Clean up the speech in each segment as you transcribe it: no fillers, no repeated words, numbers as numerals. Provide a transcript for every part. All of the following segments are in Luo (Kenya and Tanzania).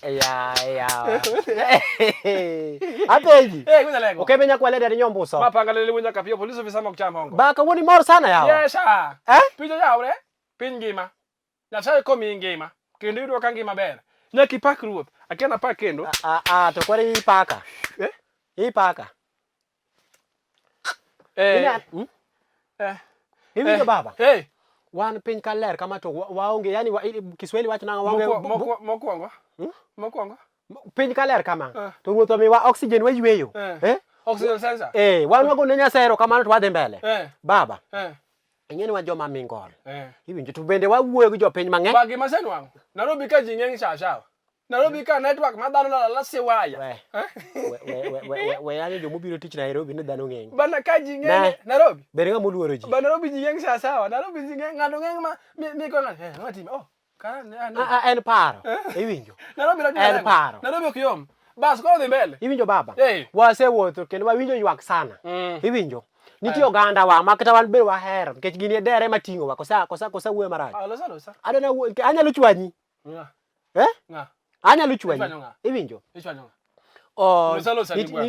Ya ya. Apenji. Eh, kunya lego. Okebe nyakwale ni nyombuso. Mapanga lele wunya kapio police officer mok cham hongo. Ba kawuono imor sana yawa. Yes ah. Eh? Piny oyawre, piny ngima. Nyasaye komiyi ngima, kendo iyudo ka ngima ber. Nyaka ipak ruoth. Akia napak kendo. Ah ah to koro ipaka. Eh? Ipaka. Eh, Ina- Hmm? eh, Iwinjo eh, baba? Hey, Wan piny ka ler kama to waonge yani wa, Kiswahili wacho nang'o waonge Mokwongo. Mokwongo. Piny ka ler kama Eh. to ruoth omiwa oxygen wayweyo. Eh. Eh? Oxygen sensor. Eh, wan wagone Nyasaye erokamano to wadhi mbele. Eh, Baba, eh, ing'e ni wan joma mingol. eh. Iwinjo to bende wawuoyo gi jopiny mang'eny. Ba gima asenwang'o. Nairobi ka ji ng'eny sawa sawa. Nairobi ka network ma dhano lala siwaya. We. Eh? We yanyo jomobiro tich Nairobi ni dhano ng'eny. Bana ka ji ng'eny Ne. Nairobi. Bende ng'ama oluoro ji. Ba Nairobi ji ng'eny sawa sawa. Nairobi ji ng'eny ng'ato ng'eny ma mi ko ng'ato. Eh, ng'ama timo. Oh, kara ne an. Ah, ah, en paro. Iwinjo. Nairobi rach En malengo. paro. Nairobi ok yom. Bas koro dhi mbele. Iwinjo baba? Eh. Wasewuotho kendo wawinjo ywak sana. Iwinjo. Nitie oganda wa ma kata wan be wahero nikech gini e dere mating'owa kosa kosa kosa wuoyo marach. Ah, losa losa. Adwa na anyalo chwanyi. Ng'a? Eh? Ng'a? Anyalo chwanyi. Ichwanyo ng'a? Iwinjo. Ichwanyo ng'a? Oh, Losa losa ni bwana.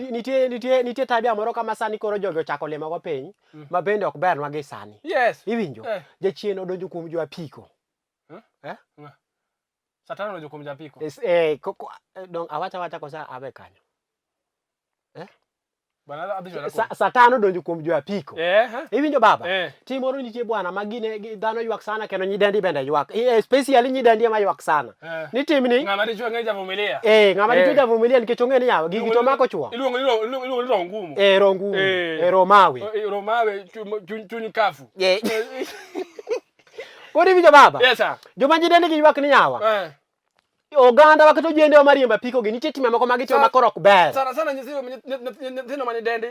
nitie tabia moro kama sani koro jogi ochako limogo piny ma bende ok bernwa gi sani. Yes. Iwinjo? Eh. Jachien odonjo kuom jo apiko. Eh? Eh? Ng'a? Satan odonjo kuom japiko. Es, dong awacha awacha kosa awe kanyo. Bana adhi chwala Satan odonjo kuom jo apiko. Eh, ha? Iwinjo baba? Eh. Tim moro nitie bwana ma gine dhano ywak sana kendo nyidendi bende ywak. Especially nyidendi ema ywak sana. Eh. Ni timni Ng'ama dichuo ng'e javumilia. eh ng'ama Eh. dichuo javumilia nikech ong'e ni yawa gigi to mako chuo. Iluongo ni roho ngumu. Eh roho ngumu. Eh. Eh roho mawe. Eh, roho mawe chuny kafu. Eh. Koro iwinjo baba? Yes sir. Joma nyidendi gi ywak ni yawa. Eh. Oganda wa kata ojendewa mariembo apiko gi nitie timbe moko ma gitimo ma koro ok ber. Sana sana nyithindo ma nyidendi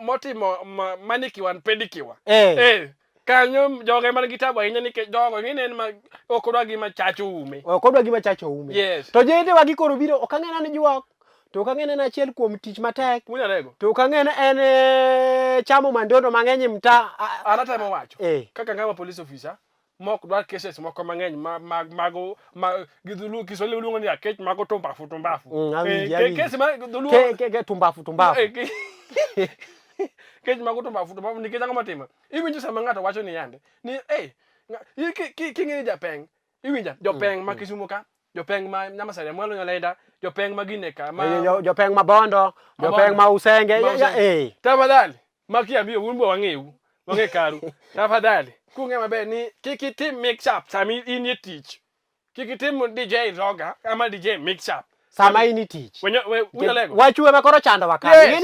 motimo manikiwa and pedikiwa. Eh. Eh. Kanyo joge man gi tabu ahinya nikech jogo ing'e ni en ma ok odwa gima chacho ume. Ok odwa gima chacho ume. Yes. To ojendewa gi koro biro ok ang'e ni juok. To ok ang'e ni en achiel kuom tich matek. Wuod Alego. To ok ang'e ni en chamo mandondo mang'eny e mtaa. An atemo wacho. Eh. Kaka ng'ama police officer mok dwar cases moko mang'eny ma mag mago ma gi dholuo Kiswahili luongo ni akech mago tumbafu tumbafu. Awinji, Eh, awinji. Kesi ma dholuo Ke tumbafu tumbafu. Eh, kech mago tumbafu tumbafu nikech ang'o matimo? Iwinjo sama ng'ato wacho ni yande ni eh king'e ni japeng iwinja jopeng ma Kisumo ka jopeng ma Nyamasaria mwalo Nyalenda jopeng ma gine ka ma Jopeng ma Bondo, jopeng ma Usenge, Ma Usenge. eh. Tafadhali makiambio un be wang'eu wang'e karu tafadhali kung'e maber ni kik itim mix up sama in e tich kik itim DJ roga ama DJ mix up Sama in e tich. Unyalego Wachwe ma koro chandowa ka. Yes.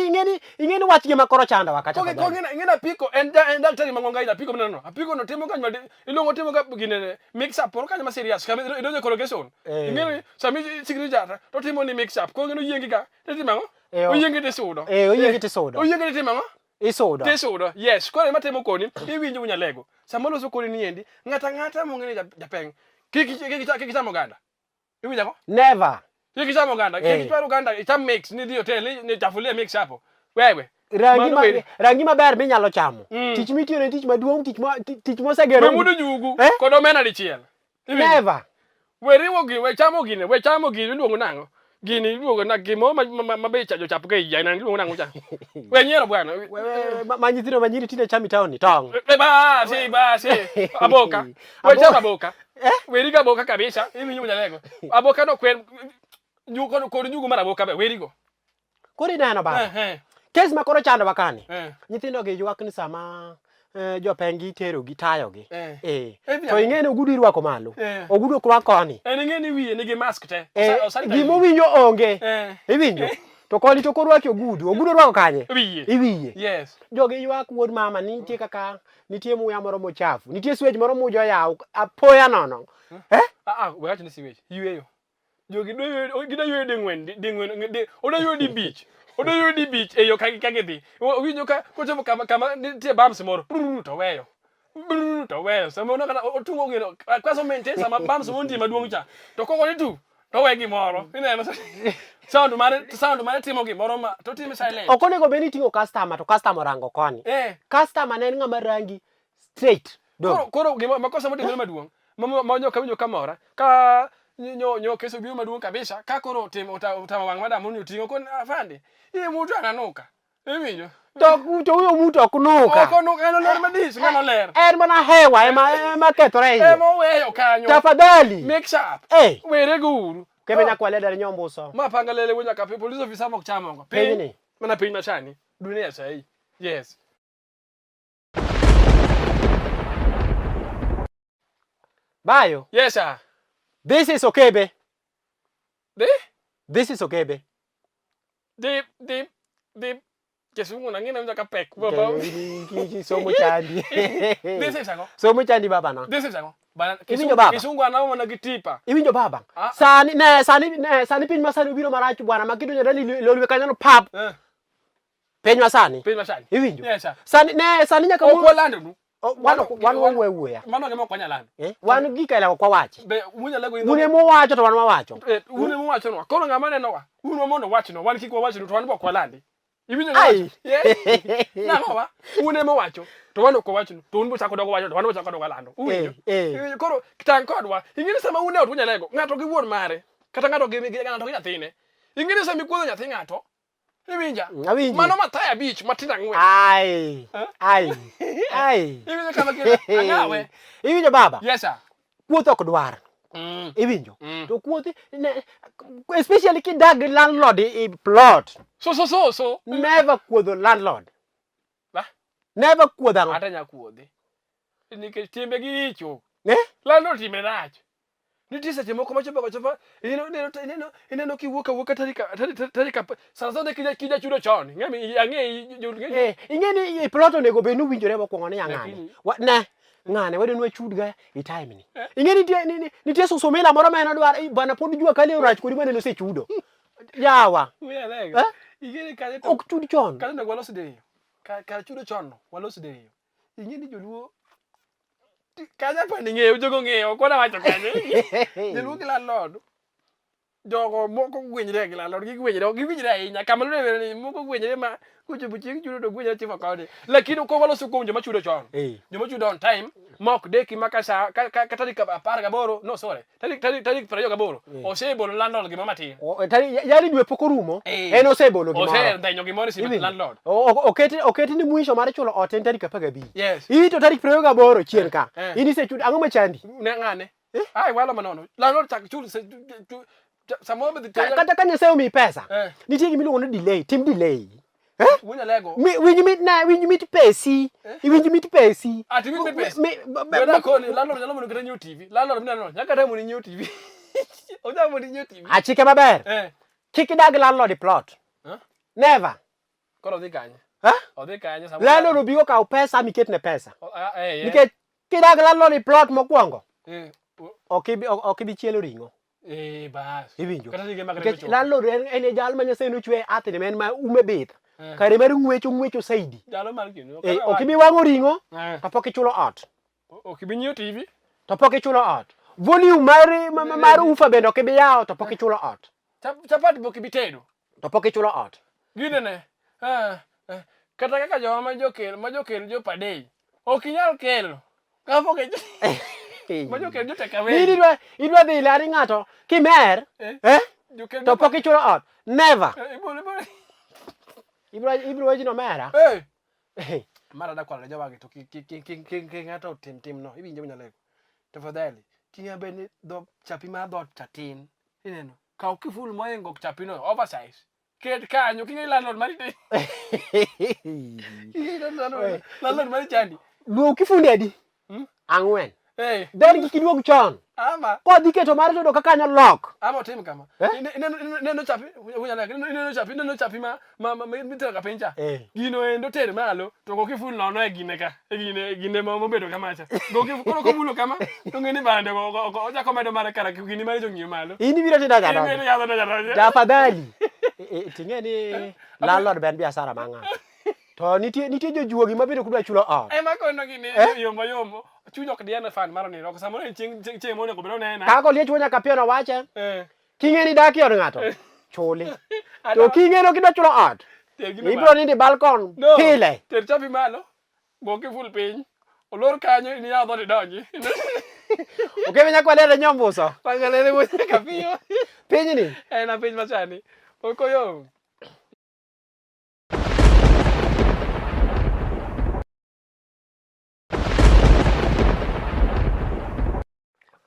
Ing'eni wach gima koro chandowa ka. Koke tafadhali. kong'e ing'e apiko en en daktari mang'ongo ahinya apiko mineno apiko no timo kanyo iluongo timo ga gine mix up moro kanyo ma serious kama idonjo e corrugation Eh. ing'e ni sama ichikri jata to timo ni mix up kong'e no yiengi ka titimo ang'o Eh, oyiengi tisudo Eh, oyiengi tisudo. oyiengi titimo ang'o Isudo. Tisudo. Yes. Koro ema timo koni, iwinjo unyalego. Sama oloso koni ni endi, ng'ata ng'ata mong'e ni japeng. Kik kik icham oganda. Iwinjo ang'o? Never. Kik icham oganda. Kik Eh. ichwar oganda, icham mix ni dhi hotel ni, ni chafulia mix hapo. Wewe. Rangi Mano ma, weri. rangi maber minyalo chamo. Mm. Tich mitiyo ne tich maduong', tich ma tich mosegero. We mudo njugu Eh? kod omena dichiel. Iwinjo? Never. We riwo gini, we chamo gini, we chamo gini iluongo nang'o? Gini iluongo na gimoro ma be jochap ga e yien, iluongo nang'o cha? We nyiero bwana. Ma nyithindo ma nyiri tinde chami town ni tong'. Eh, basi basi aboka. We chamo aboka. Eh? We rigo aboka kabisa. Iwinjo mjalego. Aboka no kwer njugu kod njugu mar aboka be werigo. Koro ineno baba. Eh, eh. Kes ma koro chandowa kani. Eh. Nyithindo gi ywak ni sama jopeng gi itero gi tayo gi. Eh. Eh. Eh, To ing'e ni ogudu irwako malo. Eh. Ogudu ok rwak koni. En ing'e ni wiye nigi mask te. Eh, Osanitize. gima owinjo onge. Eh. Iwinjo? To koni to korwaki ogudu. Ogudu orwako kanye? Wiye. Iwiye. Yes. Jogi ywak wuod mama ni nitie kaka nitie muya moro mochafu. Nitie swech moro mujo yaw apoya nono. Eh? Ah ah, we wach ni siwech. Yueyo. Jogi dwa yueyo, gidwa yueyo ding'wen, ding'wen, odwa yueyo di bich. Odwa yueyo di bich e yo ka ka gidhi. Owinjo ka kochopo kama kama nitie bumps moro, brrr, to weyo. Brrr, to weyo. Sama oneno kata oting'o gino, kaso maintain sama bumps moro nitie maduong' cha. To koko ni tu, to owe gimoro. Ineno sound mare timo gimoro ma to otime silent. Ok onego bed ni iting'o customer to customer orango koni. Eh. Customer ne en ng'ama rangi straight. Koro Dong. koro gima makosa motimore maduong' ma nyoka winjo kamora ka nyo nyo keso biro maduong' kabisa ka koro otimo otamo wang' madam ni oting'o kon afande iye mutu ananuka iwinjo To to huyo mutu ok nuka. Ok onuka en oler madich ng'ano ler. En mana hewa ema ema kethore iye. Ema oweyo kanyo. Tafadhali. Mix up. Eh. Were go uru. Kebe nyakwale dar nyombuso. Ma panga lele wunya kape police officer mok chamo. Piny ni. Mana piny machani. Dunia sahi. Yes. Bayo. Yes sir. This is Okebe. The? This is Okebe. The Kisungu nang'e nawinjo ka pek baba. Somo chandi. This is ang'o? Somo chandi baba na. This is ang'o? Bana Iwinjo baba? Kisungu anaomo na gi tipa. Iwinjo baba? Ah. Sani ne sani ne sani piny masani obiro marach bwana ma kidonjo dani lolwe kanyo no pap. Eh. Piny masani. Piny masani. Iwinjo? Yes sir. Sani ne sani nyaka Ok walandonu. Wan wan wawuoyo awuoya. Mano gima ok wanyal lando. Eh? Wan gik aila ok wawachi. Be unyalo go Un ema uwacho to wan wawacho. Eh, un ema uwachonwa. Koro ng'ama nenowa, un ema mondo uwachnwa, wan kik wawachnu to wan be ok walandi. Iwinjo gima Ai. awacho? Yeah. Nang'o wa? Un ema uwacho to wan ok wawachnu to un be uchako dogo wacho to wan be wachako dogo lando. Uwinjo? Eh, eh. Iwinjo? Koro tang' kodwa. Ing'e ni sama un e ot unyalego, ng'ato gi wuon mare, kata ng'ato gi ng'ato gi nyathine. Ing'e ni sama ikuodho nyathi ng'ato, Iwinja? Awinji. Mano Mathayo 5 matindo 4. Ai. Eh? Ai. Ai. Iwinjo kama kila ang'awe. Iwinjo baba? Yes sir. Kuoth ok dwar. Iwinjo? To kuoth ne, especially kidag gi landlord i plot. So so so so. Never kuodho landlord. Ba? Never kuodho ang'o? Ata nya kuodhe. Nikech timbe gi richo. Ne? Landlord timbe rach. Nitie seche moko ma chopo chopa ineno ineno ineno ineno kiwuok awuoka tarik tarik tarik sana sana kija kija chudo chon. Ing'e ang'e Eh, ing'e ni i plot onego bed ni owinjore mokwongo ni ang'ane. Lakini- Wa- Ne, ng'ane wadwa ni wachud ga i time ni. Ing'e nitie ni- nitie susumila moro ma en odwaro, "Ei, bwana pod jua kali orach kodi maneno osechudo. Yawa, Uyalega. Eh? Ing'e ni kanyo to ok chud chon. kanyo onego walos diriyo. Kar chudo chon no walos diriyo. Ing'e ni joluo kanyo pa ni ng'eyo jogo ng'eyo ok wana wacho kanyo. Joluo gi landlord jogo moko gwenyre gi landlord gigwenyre giwinjre ahinya kama lure ni moko gwenyre ma kochopo chieng' chudo to gwenyre chifa koni lakini ko waloso kuom joma chudo chon Eh. joma chudo on time ma ok deki ma ka sa ka, ka, ka tarik 18 no sorry tarik tarik tarik 28 osebolo landlord gimoro matin Yani dwe pok orumo, Eh. en osebolo gimoro. Osedhenyo gimoro e simb Iwinjo? landlord. Oket ni mwisho mar chulo ot en tarik 15. Yes. In to tarik 28 chien ka. Eh. In isechudo, ang'o machandi? Ne ng'ane? Ai walo manono. Landlord chak chul samoro be dhi Kata ka Nyasaye omiyi pesa, Eh. nitie gima iluongo ni delay, tim delay. Wunya lego. Winj mit ne, winj mit pesi. Iwinj mit pesi. Ati winj mit pesi. Mi- Wena koni landlord nyalo mondo kata nyiew TV. Landlord mineno nyaka tem mondo inyiew TV. Onyalo mondo inyiew TV. Achike maber. Eh. Kik idag landlord e plot. Huh? Never. Koro odhi kanye? Eh? Odhi kanye samoro? Landlord obi okaw pesa miketne pesa. Ah, eh, eh. Nikech kidag landlord e plot mokwongo, Eh. ok ibi chielo ring'o. Eh, bas. Iwinjo? Kata ringe mag Nikech chopo. landlord en e jal ma Nyasaye nochwe e earth ni ma en ma ume bith. Eh. Kare mar ng'wecho ng'wecho saidi. Jalo mar gino. Eh, ok ibi wang'o ring'o Eh. to pok ichulo ot. Ok ibi nyiewo TV. To pok ichulo ot. Volume mar mar ufa bende ok ibi yawo to pok ichulo ot. Chapat be ok ibi tedo. To pok ichulo ot. Ginene. Eh, eh. Kata kaka joma ma jokel ma jokel jo padei. Ok inyal kelo. Kapok ma jokel jo take away. In idwa dhi lari ng'ato kimer Eh. eh? Jokel To pok ichulo ot. Never. Ibiro ibiro. Ibiro wacho ni omera. Eh. Mara da kwalo jowagi to ki ng'ato otim timno iwinjo wunyalego. Tafadhali king'a bed ni dho chapi mar dhoot cha tin. Ineno. Kaw kiful mohingo chapino oversize. Ket kanyo king'e landlord mari te. King'e landlord mari chandi. Duog kifunde adi? 4. Eh. Then kik iduog chon. Ama. Kodhi keto mare to kaka kanyo lock. Ama otim kama. Eh? Ineno chapi wunyalego ineno chapi ineno chapi ma ma ma mitero ka piny cha. Eh. Gino endo ter malo to go kiful nono e gine ka. E gine gine ma mobedo kamacha. Go kiful koro komulo kama to ng'e ni bande ochako medo mare kara gini mare jong'iyo malo. In ibiro tinda Imedo jadonjo. yadho to jadonjo. Tafadhali. Ting'e ni landlord be en biashara mar ng'ato. To nitie jojuogi ma bende kudwa chulo ot. Ema kono gini yombo yombo. Chuny ok diene fan mar oniro. Ok samoro en chieng' chieng' monego bed onena. Kaka oliech wuo nyaka pieno wache. Eh. King'e ni dak e od ng'ato, chuli. To king'e ni ok idwa chulo ot, Ter gino ibiro malo. nindo e balkon No, pile. Ter chapi malo. Go kiful piny. Olor kanyo in iyaw dhoot idonji. Okebe nyakwalere nyombuso. Pangalere wuod Kapiyo. Pinyni. En a piny masani. Okoyo.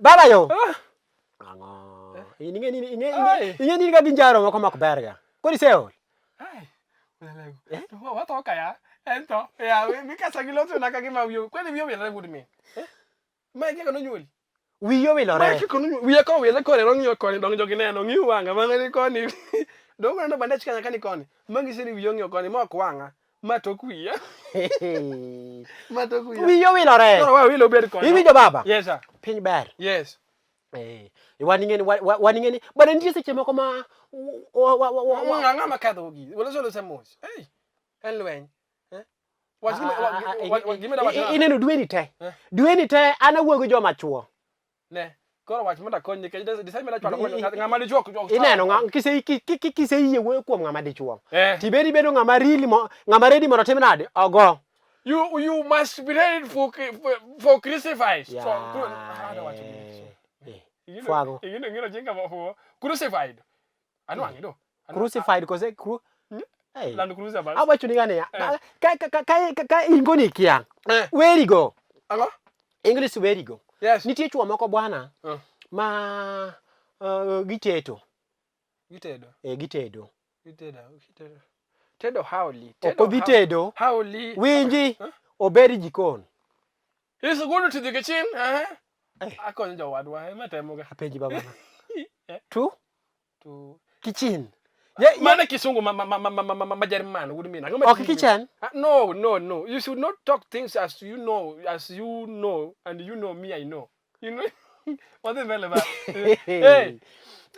Baba yo. Ah. Ang'o? In ing'e ni ing'e Ai. ing'e ni ka ginjaro moko mok ber ga. Koro iseol. Ai. Ulelego. Watho ka ya. Ento. Ya, mikasa gi loso na ka gima wiyo. Kwani wiyo wilore wuod min. Eh? Ma kaka nonyuoli. Wiyi Ma owilore. kaka nonyuoli. Wiye ko wilore kore rong'iyo koni dong jogi neno ng'iyo wang'a ma ni koni. Dong neno bandech kanya kani koni. Ma ngisi ni wiye ong'iyo koni ma ok wang'a. Ma tok wiya. Ma tok wiya. Wiyi owilore. Koro wa wilo bed koni. Iwinjo baba? Yes sir. Piny ber. Yes. Eh, wan ing'e ni wan ing'e ni bana nitie seche moko ma Ng'a ma kadho gi. Waloso losa mos. Hey. En lweny. Eh? Wach gima gima da wacho. Ineno dweni te. Eh. Dweni te an awuoyo gi joma chuo. Ne. Koro wach mondo akony nikech decide mina chwalo ng'ama dichuo ok Ineno ng'a kise kiseyie wuoyo kuom ng'ama dichuo. Eh. Tibed ibedo ng'ama really mo ng'ama ready mondo otim nade? Ogo. You must be ready for crucified. Yeah. So, ah, wacho gini. Eh, Ingino- Fwago. Ingino ingino jinga mo crucified. Anwang'e do. Crucified kose cru Hey. Land Cruiser bas. Awacho ni gani ya. Eh. Ka ingo ni kia. Eh. Weri go. Ang'o? English weri go. Yes. Nitie chuo moko bwana Eh. ma giteto. Gitedo. Eh, gitedo. Gitedo. Gitedo. Tedo howly. Ok odhi tedo. Howly. Winji. Obed e jikon. It's good to the kitchen. Eh. Eh. Akonyo jowadwa ema temoga. Apenji baba. Eh. Tu To kitchen. Mano kisungu ma ma ma ma ma ma ma Jerman wuod min. Ang'o ma Ok timi? kitchen. Ah, No, no, no. You should not talk things as you know, as you know, and you know me, I know. You know? Wadhi mbele ba. Hey,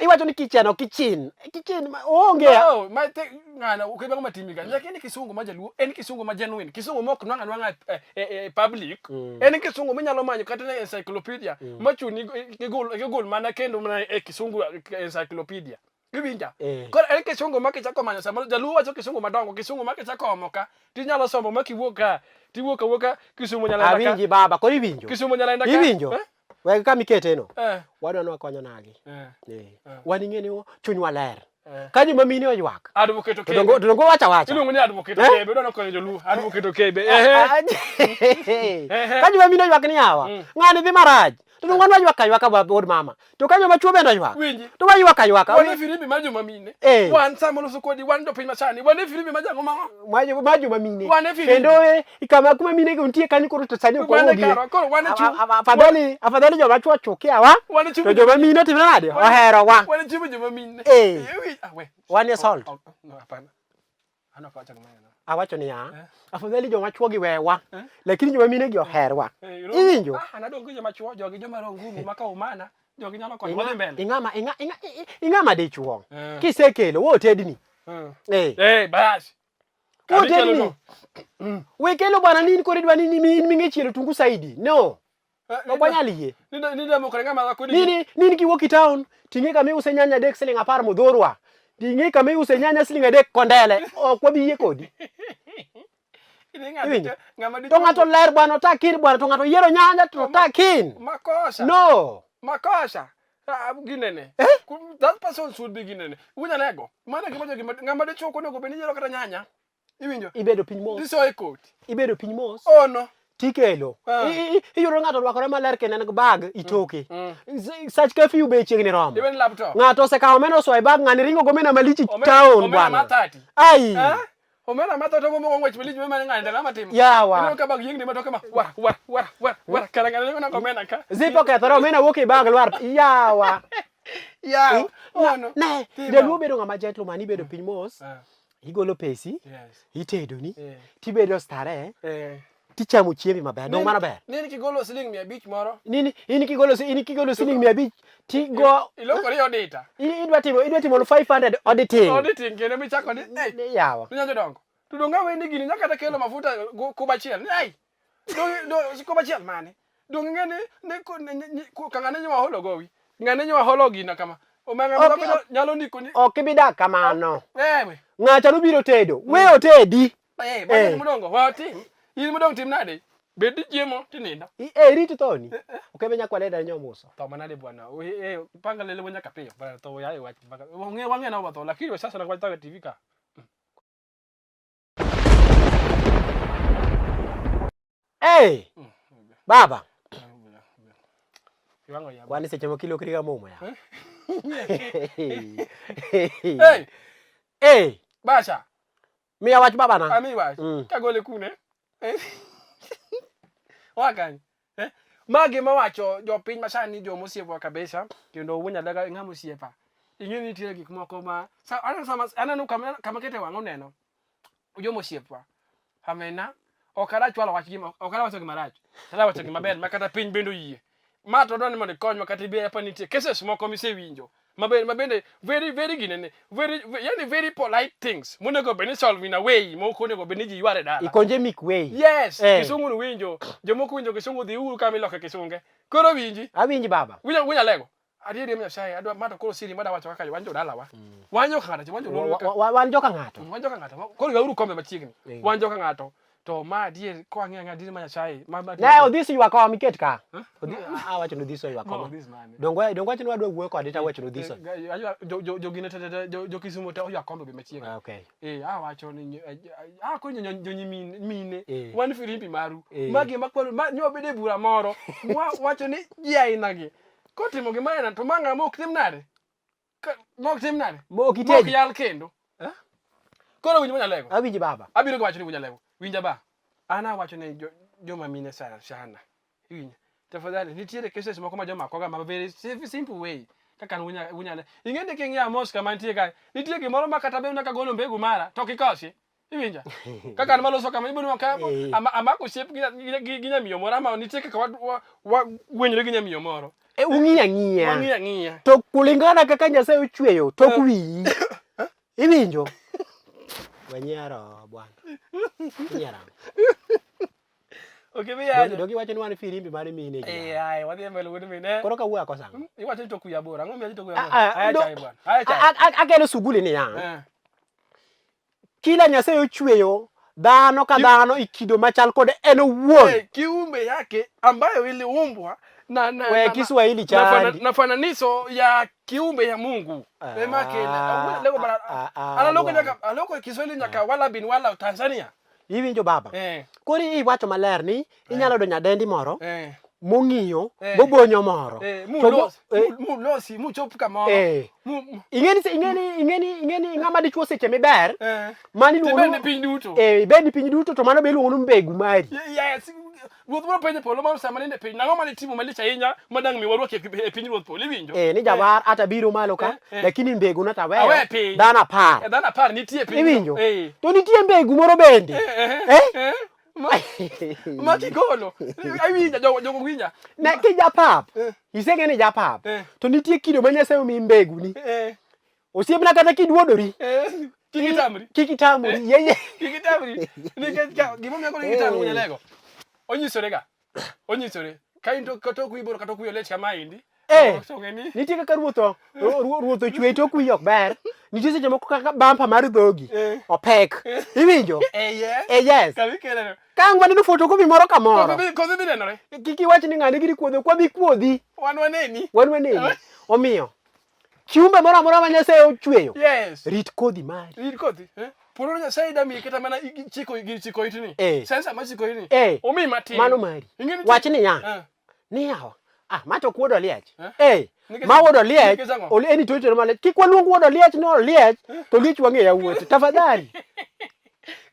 Iwacho ni kitchen ok kitchen. Kitchen onge. no, my thing, ng'ano, ok ibango matimi ga. Lakini kisungu ma jaluo, en kisungu ma genuine, kisungu ma ok nwang' anwang'a e, e, e public. En kisungu minyalo manyo kata e encyclopedia, machuni igol mana kendo mana e kisungu encyclopedia. Iwinja? Eh. Koro en kisungu ma kichako manyo samoro jaluo wacho kisungu madongo, kisungu ma kichako omo ka, tinyalo somo ma kiwuok ka, tiwuok awuoka Kisumu nyalenda ka. Awinji baba, koro iwinjo. Kisumu nyalenda ka. Iwinjo? Eh? Weg kama ikete no. Eh. Wadwa ni wakonyo nagi. Eh. Eh. Eh. Wan ing'e ni chunywa ler. Eh. Ka joma mine oywak. Advocate To Okebe. dongo to dongo wacha wacha. Iluongo ni Advocate Eh? Okebe, odwa nokonyo joluo. Advocate Okebe. Ehe. Ehe. Ka joma mine oywak ni yawa. Ng'ani dhi marach. To dongo wan waywak aywaka ba od mama. To ka joma chuo bende oywak. Winji. To waywak aywaka. Wan e firimbi mar joma mine. Eh. Wan sama loso kodi, wan jopiny masani, wan e firimbi mar jang'o mang'o. Ma joma mine. Wan e firimbi. Kendo eh, kama kuma mine go nitie kanyo koro to sani ok Wan e wawuogie. karwa, koro wan e chuny. Afadhali afadhali joma chuo chukiawa. Wan e chuny. To joma mine otimre nade? Oherowa. Wan e chuny joma mine. Eh. Ah, we. Wan e salt. Oh, no, hapana. An ok awacho kamano. Awacho niya, Eh. afadhali joma chuo gi wewa, Eh. lakini joma mine gi oherwa. Eh, you know- Iwinjo? Ah, an adong' gi joma chuo, jogi joma roho ngumu maka umana, jogi nyalo konyo. Wadhi mbele. Ing'ama ing'a ing'a ing'ama dichuo. Eh. Kisekelo wo tedni. Eh. Eh. Eh, bas. Wo Kama ikelo tedni. no. We kelo bwana nini koro idwa ni ni in ming'e chielo tungu saidi. No. Eh, Ok wanyal yie. Ni demo kore ng'ama dhako ni. Nini nini kiwuok e town ting'e kama iuse nyanya adek siling 10 Muthurwa. Ting'e kama iuse nyanya siling 3 Kondele. Ok wabi yie kodi. Ni ng'ama Iwinjo? ng'ama To ng'ato ler bwana otakin bwana to ng'ato yiero nyanya to otakin. Makosa. No. Makosa. Ah, ginene. Eh? That person should be ginene. Unyalego. Mano gima jogi ng'ama dichuo ok onego bed ni yiero kata nyanya. Iwinjo? Ibedo piny mos. Tisoye e koti. Ibedo piny mos. Oh no. Tikelo. Ah. Iyudo ng'ato orwakore maler kendo en gi bag itoke. Mm. Sach curfew be chiegni romo. Even laptop. Ng'ato osekawo omena osoyo e bag ng'ani ringo gomena malich e Omena- town omena bwana. mar 30. Ai. Eh? Omena ma 30 momoko ng'wech malich ma ng'ani ndalo matimo. Yawa. Ineno ka bag yiengni matoke ma war war war war war kara ng'ani ringo nako omena ka. Zip okethore omena wuok e bag lwar. Yawa. Yawa. Oh no. Ne, Timo. jaluo bedo ng'ama gentleman ibedo piny mos. Ah, Igolo pesi, yes. itedoni, Eh. tibedo starehe, Eh. tichamo chiembi maber. Dong mano ber. Nini kigolo siling 500 moro. Nini in kigolo in kigolo siling 500 tigo Ilokori odita. idwa timo 500 auditing. Auditing kendo michako ni hey. Ni Yawa. Ninya jodongo. To donge aweni gini nyaka kata kelo mafuta kuba achiel. Ni ai. Do kuba achiel mane? Donge ing'e ni ni ku- ni- ni- ku- ka ng'ane nyowa holo gowi. Ng'ane nyowa holo gina kama. Omanga Ok, okay, nyalo ndiko ni Ok ibi dak kamano. eh we. Ng'acha nobiro tedo. We otedi. Eh, mano Eh. mudongo. Wa tim. In mudong tim nade? Bed ni chiemo tinindo. Eh, rit thoni. Okebe nyakwaleda nyomuso. Tho manade bwana. Eh, panga lele nyaka piyo. Bwana tho yaye wach. Wang'e wang'e na watho lakini we sasa na kwa TV ka. Hey! Baba. Kwani seche moko ilokri ga momo ya? Hey! Hey! Basha. Miya wach baba na. Ami wach. Kagole kune. Wakany. Eh? Ma gima wacho jopiny masani jomosiepwa kabisa kendo wuon Nyalego ng'ama osiepa. Ing'e ni nitie gik moko ma sa aneno sama aneno kama kama kete wang'a oneno joma osiepwa. Amena ok adwa chwalo wach gima ok adwa wacho gima rach. Adwa wacho gima ber ma kata piny bende oyie. Ma to adwa ni mondo ikonywa kata ibe apa nitie cases moko misewinjo mabe mabende very very ginene very yani very polite things monego bed ni solve in a way mok onego bed ni ji yware dala. Ikonje mik way. Yes, Eh. kisungu ni winjo. Jomoko winjo kisungu dhi uru kama iloke kisunge. Koro winji. Awinji baba. Winjo winjo alego. Adieri em Nyasaye adwa ma to koro siri mada wacho kaka wan jodalawa. Wan joka ng'ato, wan joluo ka. Wan joka ng'ato. Wan joka ng'ato. Koro ywauru kombe machiegni. Eh. Wan joka ng'ato. To ma adier kwang'iyo ang'iya adier ma Nyasaye. Ma ma Ne odhis ywak kom iket ka. Awacho ni odhis oywak Ma kom. odhis mane? Dongo dongo wacho ni wadwa wuoyo kode to awacho ni odhis. Eh, jo jo jo gine te te jo jo Kisumo te oywak kombe be machiegni. Ah, Okay. Eh, awacho ni ah koro jo nyimine mine Eh. wan firimbi maru. Eh. Ma gima kwalo ma nyo bede e bura moro. Mwa wacho ni ji aina gi. Kotimo gima aina to ma ng'ama ok tim nade? Mok tim nade? Mok Mok itedi. yal kendo. Eh? Koro winj Munyalego. Awinji baba. Abiro wacho ni Munyalego. Winja ba. An awacho ne joma mine sana sana. Iwinja. Tafadhali nitiere cases moko ma joma koga ma very simple way. Kaka an wunyale. Ing'e ni king'iyo Amos kama nitie kae. Nitie gimoro ma kata bed kagolo mbegu mara to kikosi. Iwinja? Kaka an maloso kama ibiro ka Eh. amako osiep gi nyamiyo moro ama nitie kaka wagwenyore gi nyamiyo moro. E ung'iyo ang'iya. Wang'iyo ang'iya. To kulingana kaka Nyasaye ochweyo tok wiyi. Iwinjo? Wanyiero bwana. Inyiero. Ok ibi yanyo. Donge iwacho ni wan firimbi mar mine gi. Eh, ai, wadhi e mbele wuod mine. Koro kawuoyo akosa ang'o? Iwacho ni tok wiya bor. Ang'o miyo tok wiya bor? Ah, ah, Aya chai bwana. Aya chai. Akelo suguli niya. Eh. Kila Nyasaye ochweyo dhano ka dhano e kido machal kode en owuon. Eh, kiumbe yake ambayo iliumbwa na na We na- Kiswahili na, chandi. na fananiso ya kiumbe ya Mungu. Ah, Ema kele. Lego bara. ah, ah, Ana loko bwana. nyaka aloko Kiswahili nyaka wala bin wala Tanzania. Iwinjo baba? Eh. Koro iwacho maler ni inyalo donjo adendi moro Eh. mong'iyo Eh. mobonyo moro. Eh, To bo- mulos, eh, mulosi, muchop kamoro. Eh. Mu Ing'eni ing'eni ing'eni ing'eni ng'ama dichuo seche miber eh. mano iluongo Tibende ni piny duto. eh ibed ni piny duto to mano be iluongo ni mbegu mari. Yes. Ruoth biro penjo polo mar sama ninde piny. Nang'o mane timo malich ahinya madang' mi warwaki e piny ruoth polo iwinjo? Eh ni jawar ata biro malo ka Eh, eh. lakini mbegu na taweyo Awe piny. dhano Eh, apar. dhano apar nitie e piny. Iwinjo? Eh. To nitie mbegu moro bende. Eh. Eh? Eh. Ma kigolo. Awinja jogo jogo winja. Ne kijapap. Eh. Iseng'e ni japap. Eh. To nitie kido ma Nyasaye omiyi mbegu ni. Eh. Osiepna kata kiduodori. Eh. Kik itamri. Kik itamori. Yeye. Kik itamri. Nikech ka gimomiyo koro kik itamri Eh. Munyalego. Onyisore ga. Onyisore. Ka in to tok wiyi bor kata tok wiyi olech kama endi. Eh. To ng'e ni Nitie kaka ruoth ruoth ochwe tok wiyi ok ber. Nitie seche moko kaka bampa mar dhogi Eh. opek. Iwinjo? Eh yes. Eh yes. Kama ikeleno. Ka ang' waneno photocopy moro kamoro. Kodhi dhi nenore. Kik iwach ni ng'ane giri kuodho kwa bi kuodhi. Wan waneni. Wan waneni. Omiyo kiumbe moro amora ma Nyasaye ochweyo Yes. rit kodhi mari. Rit kodhi. Eh? Polo Nyasaye damiyi kata mana chiko gir chiko itni. Eh. Sensa ma chiko itni. Eh. Omiyi matin. Mano mari. Ing'e ni Wach niya. Eh. Ni yawa. Ah, ma to wuod oliech. Eh? Eh. Nikech- Ma wuod oliech. nikech ang'o? Eni to itero malich. Kik waluong wuod oliech ni oliech to oliech wang'e yawuote. Tafadhali.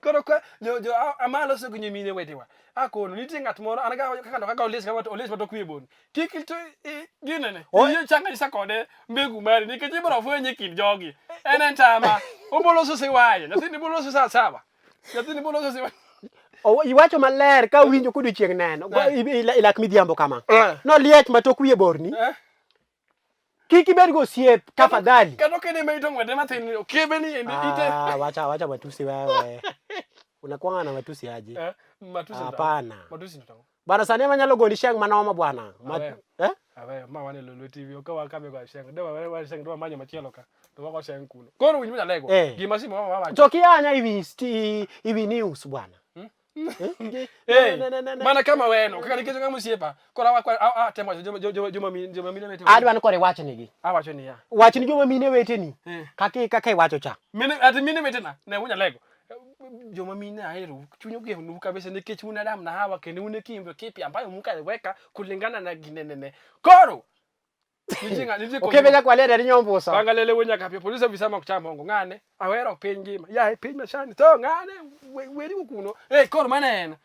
Koro ka jo jo amalo so gi nyimine wetewa. Akono nitie ng'at moro an ga kaka kaka oliech kama to oliech ma tok wiye bon. Kik to ginene. Iyie changanyisa kode mbegu mari nikech ibiro fwenye e kind jogi. En en tama. Oboloso siwaya. Nyathini boloso saa saba. Nyathini boloso siwaya. Iwacho maler ka winjo kodiochieng' neno. Ilak midhiambo kama. Eh. Noliech ma tok wiye borni. Eh? Kik ibed go osiep tafadhali. Kata ok en ema ito ng'wede mathin okebe ni endi ite. Ah, wacha wacha matusi wewe. Unakuanga na matusi aje? Eh, matusi ndo. Hapana. Matusi ndo. Bwana sani ema nyalo goli sheng manoma bwana. Aweyo. Eh? Aweyo, ma wan e Lolwe TV, ok wakame go sheng. De wa wa sheng dwa manyo machielo ka. To wako sheng kuno. Koro winj Munyalego. Eh. Gima simo wa wacho. To kiyanya iwi iwi news bwana. Eh, mana kama weno kaka nikech ng'ama osiepa koro atemo wacho joma mine joma mine weteni. Adwa ni koro iwachnigi. Awacho niya. Wach ni joma mine weteni. Eh. Kaka kaka iwacho cha. Mine ati mine wetena ne unyalego. Joma mine ahero chuny ogeno kabisa nikech un Adam na Hawa kendo un e kiumbe kipya ambayo Mungu aliweka kulingana na ginenene. Koro nitie ng'a nitie Okebe nyaka walere ni nyombuso. Bangalele wuo nyaka pio police officer mok cham hongo ng'ane awero piny ngima yaye piny masani to ng'ane weri kuno eh koro mano en.